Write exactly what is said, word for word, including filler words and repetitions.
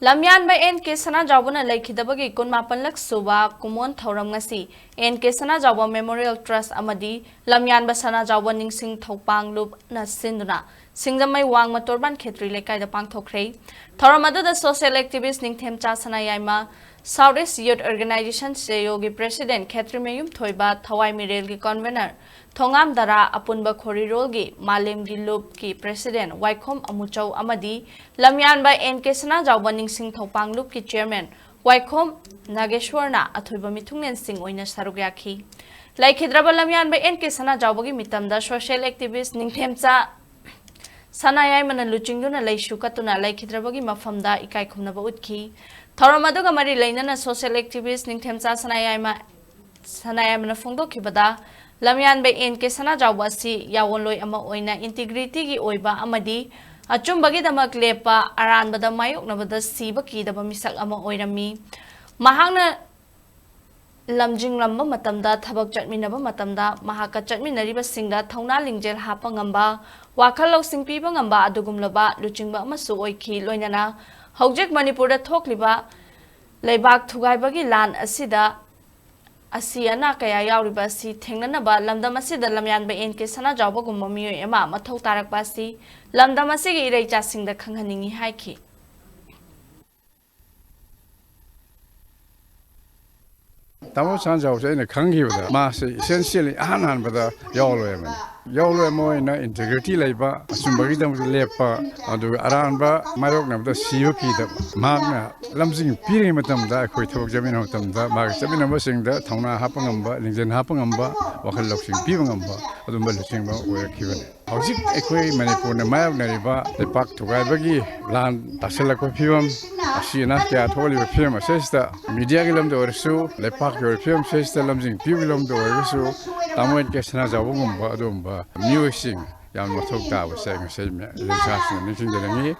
ꯂꯝꯌꯥꯟꯕ and ꯀꯦ ꯁꯅꯥꯖꯥꯎꯕꯅ ꯂꯩꯈꯤꯗꯕꯒꯤ ꯀꯨꯟꯃꯥꯄꯟꯂꯛ ꯁꯨꯕ ꯀꯨꯝꯑꯣꯟ ꯊꯧꯔꯝ ꯉꯁꯤ ꯑꯦꯟ ꯀꯦ ꯁꯅꯥꯖꯥꯎꯕ ꯃꯦꯃꯣꯔꯤꯌꯦꯜ ꯇ꯭ꯔꯁ ꯑꯃꯗꯤ ꯂꯝꯌꯥꯟꯕ ꯁꯅꯥꯖꯥꯎꯕ ꯅꯤꯡꯁꯤꯡ ꯊꯧꯄꯥꯡꯂꯨꯞꯅ ꯁꯤꯟꯗꯨꯅ ꯁꯤꯡꯖꯃꯩ ꯋꯥꯡꯃ ꯇꯣꯔꯕꯥꯟ ꯈꯦꯇ꯭ꯔꯤ ꯂꯩꯀꯥꯏꯗ ꯄꯥꯡꯊꯣꯛꯈ꯭ꯔꯦ꯫ ꯊꯧꯔꯝ ꯑꯗꯨꯗ social activist Ningthemcha Sanayaima, south east youth organisation, ꯁꯦꯌꯣꯒꯤ ꯄ꯭ꯔꯦꯁꯤꯗꯦꯟꯠ ꯈꯦꯇ꯭ꯔꯤꯃꯌꯨꯝ ꯊꯣꯏꯕ, ꯊꯋꯥꯏ ꯃꯤꯔꯦꯜꯒꯤ ꯀꯟꯚꯦꯅꯔ ꯊꯣꯉꯥꯝ ꯗꯔꯥ, ꯑꯄꯨꯟꯕ ꯈꯣꯔꯤꯔꯣꯜꯒꯤ ꯃꯥꯂꯦꯝꯒꯤ ꯂꯨꯞꯀꯤ ꯄ꯭ꯔꯦꯁꯤꯗꯦꯟꯠ ꯋꯥꯏꯈꯣꯝ ꯑꯃꯨꯆꯧ ꯑꯃꯗꯤ ꯂꯝꯌꯥꯟꯕ ꯑꯦꯟ ꯀꯦ ꯁꯅꯥꯖꯥꯎꯕ ꯅꯤꯡꯁꯤꯡ ꯊꯧꯄꯥꯡ ꯂꯨꯞꯀꯤ ꯆꯤꯌꯔꯃꯦꯟ ꯋꯥꯏꯈꯣꯝ ꯅꯥꯒꯦꯁ꯭ꯋꯔꯅ ꯑꯊꯣꯏꯕ ꯃꯤꯊꯨꯡꯂꯦꯟꯁꯤꯡ ꯑꯣꯏꯅ ꯁꯔꯨꯛ ꯌꯥꯈꯤ꯫ ꯂꯩꯈꯤꯗ꯭ꯔꯕ ꯂꯝꯌꯥꯟꯕ ꯑꯦꯟ ꯀꯦ ꯁꯅꯥꯖꯥꯎꯕꯒꯤ ꯃꯤꯇꯝꯗ ꯁꯣꯁꯤꯌꯦꯜ ꯑꯦꯛꯇꯤꯚꯤꯁ꯭ꯠ ꯅꯤꯡꯊꯦꯝꯆꯥ ꯁꯅꯥꯌꯥꯏꯃꯅ ꯂꯨꯆꯤꯡꯗꯨꯅ ꯂꯩꯁꯨ ꯀꯠꯇꯨꯅ ꯂꯩꯈꯤꯗ꯭ꯔꯕꯒꯤ ꯃꯐꯝꯗ ꯏꯀꯥꯏ ꯈꯨꯝꯅꯕ ꯎꯠꯈꯤ꯫ ꯊꯧꯔꯝ ꯑꯗꯨꯒ ꯃꯔꯤ ꯂꯩꯅꯅ social activist Ningthemcha Sanayaima, ꯁꯅꯥꯌꯥꯏꯃꯅ ꯐꯣꯡꯗꯣꯛꯈꯤꯕꯗ, ꯂꯝꯌꯥꯟꯕ and ꯀꯦ ꯁꯅꯥꯖꯥꯎꯕ ꯑꯁꯤ ꯌꯥꯑꯣꯟꯂꯣꯏ ꯑꯃ ꯑꯣꯏꯅ ꯏꯟꯇꯤꯒ꯭ꯔꯤꯇꯤꯒꯤ ꯑꯣꯏꯕ ꯑꯃꯗꯤ ꯑꯆꯨꯝꯕꯒꯤꯗꯃꯛ ꯂꯦꯞꯄ, ꯑꯔꯥꯟꯕꯗ ꯃꯥꯌꯣꯛꯅꯕꯗ ꯁꯤꯕ ꯀꯤꯗꯕ ꯃꯤꯁꯛ ꯑꯃ ꯑꯣꯏꯔꯝꯃꯤ꯫ ꯃꯍꯥꯛꯅ ꯂꯝꯖꯤꯡꯂꯝꯕ ꯃꯇꯝꯗ, ꯊꯕꯛ ꯆꯠꯃꯤꯟꯅꯕ ꯃꯇꯝꯗ, ꯃꯍꯥꯛꯀ ꯆꯠꯃꯤꯟꯅꯔꯤꯕꯁꯤꯡꯗ ꯊꯧꯅꯥ ꯂꯤꯡꯖꯦꯜ ꯍꯥꯞꯄ ꯉꯝꯕ, ꯋꯥꯈꯜ ꯂꯧꯁꯤꯡ ꯄꯤꯕ ꯉꯝꯕ ꯑꯗꯨꯒꯨꯝꯂꯕ ꯂꯨꯆꯤꯡꯕ ꯑꯃꯁꯨ ꯑꯣꯏꯈꯤ꯫ ꯂꯣꯏꯅꯅ ꯍꯧꯖꯤꯛ ꯃꯅꯤꯄꯨꯔꯗ ꯊꯣꯛꯂꯤꯕ ꯂꯩꯕꯥꯛ ꯊꯨꯒꯥꯏꯕꯒꯤ ꯂꯥꯟ ꯑꯁꯤꯗ ꯑꯁꯤ ꯑꯅꯥ ꯀꯌꯥ ꯌꯥꯎꯔꯤꯕ ꯑꯁꯤ ꯊꯦꯡꯅꯅꯕ ꯂꯝꯗꯝ ꯑꯁꯤꯗ ꯂꯝꯌꯥꯟꯕ ꯑꯦꯟ ꯀꯦ ꯁꯅꯥꯖꯥꯎꯕꯒꯨꯝꯕ ꯃꯤꯑꯣꯏ ꯑꯃ ꯃꯊꯧ ꯇꯥꯔꯛꯄ ꯑꯁꯤ ꯂꯝꯗꯝ ꯑꯁꯤꯒꯤ ꯏꯔꯩꯆꯥꯁꯤꯡꯗ ꯈꯪꯍꯟꯅꯤꯡꯏ ꯍꯥꯏꯈꯤ꯫ ꯇꯥꯃꯣ ꯁꯅꯥꯖꯥꯎꯁꯦ ꯑꯩꯅ ꯈꯪꯈꯤꯕꯗ ꯃꯥꯁꯦ essentially ꯑꯍꯥꯟ ꯑꯍꯥꯟꯕꯗ ꯌꯥꯑꯣꯟꯂꯣꯏ ꯑꯃꯅꯤ꯫ ꯌꯥꯑꯣꯟꯂꯣꯏ ꯑꯃ ꯑꯣꯏꯅ ꯏꯟꯇꯤꯒ꯭ꯔꯤꯇꯤ ꯂꯩꯕ, ꯑꯆꯨꯝꯕꯒꯤꯗꯃꯛꯇ ꯂꯦꯞꯄ, ꯑꯗꯨꯒ ꯑꯔꯥꯟꯕ ꯃꯥꯌꯣꯛꯅꯕꯗ ꯁꯤꯕ ꯀꯤꯗꯕ꯫ ꯃꯍꯥꯛꯅ ꯂꯝꯖꯤꯡ ꯄꯤꯔꯤꯉꯩ ꯃꯇꯝꯗ, ꯑꯩꯈꯣꯏ ꯊꯕꯛ ꯆꯠꯃꯤꯟꯅꯕ ꯃꯇꯝꯗ ꯃꯥꯒ ꯆꯠꯃꯤꯟꯅꯕꯁꯤꯡꯗ ꯊꯧꯅꯥ ꯍꯥꯞꯄ ꯉꯝꯕ, ꯂꯤꯡꯖꯦꯜ ꯍꯥꯞꯄ ꯉꯝꯕ, ꯋꯥꯈꯜ ꯂꯧꯁꯤꯡ ꯄꯤꯕ ꯉꯝꯕ ꯑꯗꯨꯝꯕ ꯂꯨꯆꯤꯡꯕ ꯑꯣꯏꯔꯛꯈꯤꯕꯅꯤ꯫ ꯍꯧꯖꯤꯛ ꯑꯩꯈꯣꯏ ꯃꯅꯤꯄꯨꯔꯅ ꯃꯥꯌꯣꯛꯅꯔꯤꯕ ꯂꯩꯄꯥꯛ ꯊꯨꯒꯥꯏꯕꯒꯤ ꯂꯥꯟ ꯇꯥꯁꯤꯜꯂꯛꯄ ꯐꯤꯕꯝ, ꯑꯁꯤ ꯑꯅꯥ ꯀꯌꯥ ꯊꯣꯛꯍꯜꯂꯤꯕ ꯐꯤꯕꯝ ꯑꯁꯤꯁꯤꯗ ꯃꯤꯗꯤꯌꯥꯒꯤ ꯂꯝꯗ ꯑꯣꯏꯔꯁꯨ, ꯂꯩꯄꯥꯛꯀꯤ ꯑꯣꯏꯕ ꯐꯤꯕꯝ ꯑꯁꯤꯁꯤꯗ ꯂꯝꯖꯤꯡ ꯄꯤꯕꯒꯤ ꯂꯝꯗ ꯑꯣꯏꯔꯒꯁꯨ ꯇꯥꯃꯣ ꯑꯦꯟ ꯀꯦ ꯁꯅꯥꯖꯥꯎꯕꯒꯨꯝꯕ ꯑꯗꯨꯒꯨꯝꯕ ꯃꯤꯑꯣꯏꯁꯤꯡ ꯌꯥꯝꯅ ꯃꯊꯧ ꯇꯥꯕꯁꯦ ꯉꯁꯤ ꯂꯩꯁꯥꯁꯤꯡꯅ ꯅꯤꯡꯁꯤꯡꯖꯅꯤꯡꯉꯤ꯫